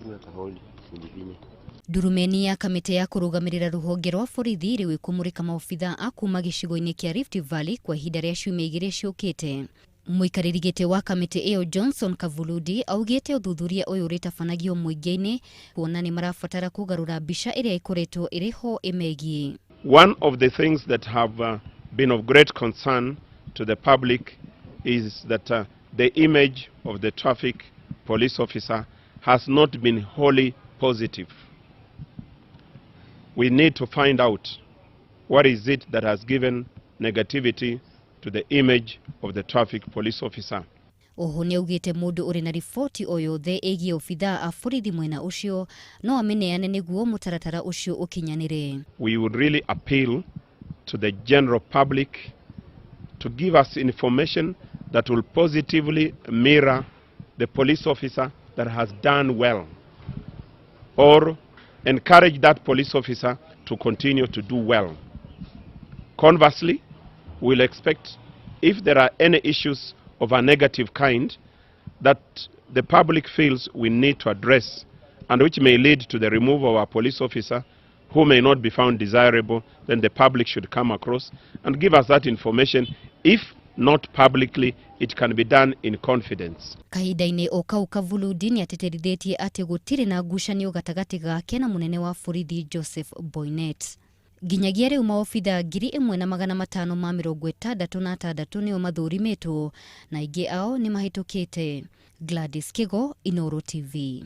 Weka hold, ujifinye. Ndurumeni ya kamĩtĩ ya kũrũgamĩrĩra rũhonge rwa borithi rĩu ĩkũmũrĩka maobitha a kuma gĩcigo-inĩ kĩa Rift Valley kwa ihinda rĩa ciumia igĩrĩ ciũkĩte. Mũikarĩri gĩtĩ wa kamĩtĩ ĩyo Johnson Kavuludi augĩte ũthuthuria ũyũ ũrĩtabanagio mũingĩ-inĩ kuona nĩ marabatara kũgarũra mbica ĩrĩa ĩkoretwo ĩrĩ ho ĩmegiĩ. One of the things that have been of great concern to the public is that the image of the traffic police officer has not been wholly positive. We need to find out what is it that has given negativity to the image of the traffic police officer. Oho nĩ augĩte mũndũ ũrĩ na riboti o yothe ĩgiĩ obithaa a borithi mwena ũcio no amĩneane nĩguo mũtaratara ũcio ũkinyanĩre. We would really appeal to the general public to give us information that will positively mirror the police officer that has done well, or encourage that police officer to continue to do well. Conversely, we'll expect if there are any issues of a negative kind that the public feels we need to address and which may lead to the removal of a police officer who may not be found desirable, then the public should come across and give us that information. If not publicly, it can be done in confidence. Kahinda-inĩ o kau Kavuludi nĩ atĩtĩrithĩtie atĩ gũtirĩ na ngucanio gatagatĩ gake na mũnene wa borithi Joseph Boinnet. Nginyagia rĩu maobitha 1566 nĩo mathũrimĩtwo na aingĩ ao nĩ mahĩtũkĩte. Gladys Kigo, Inooro TV.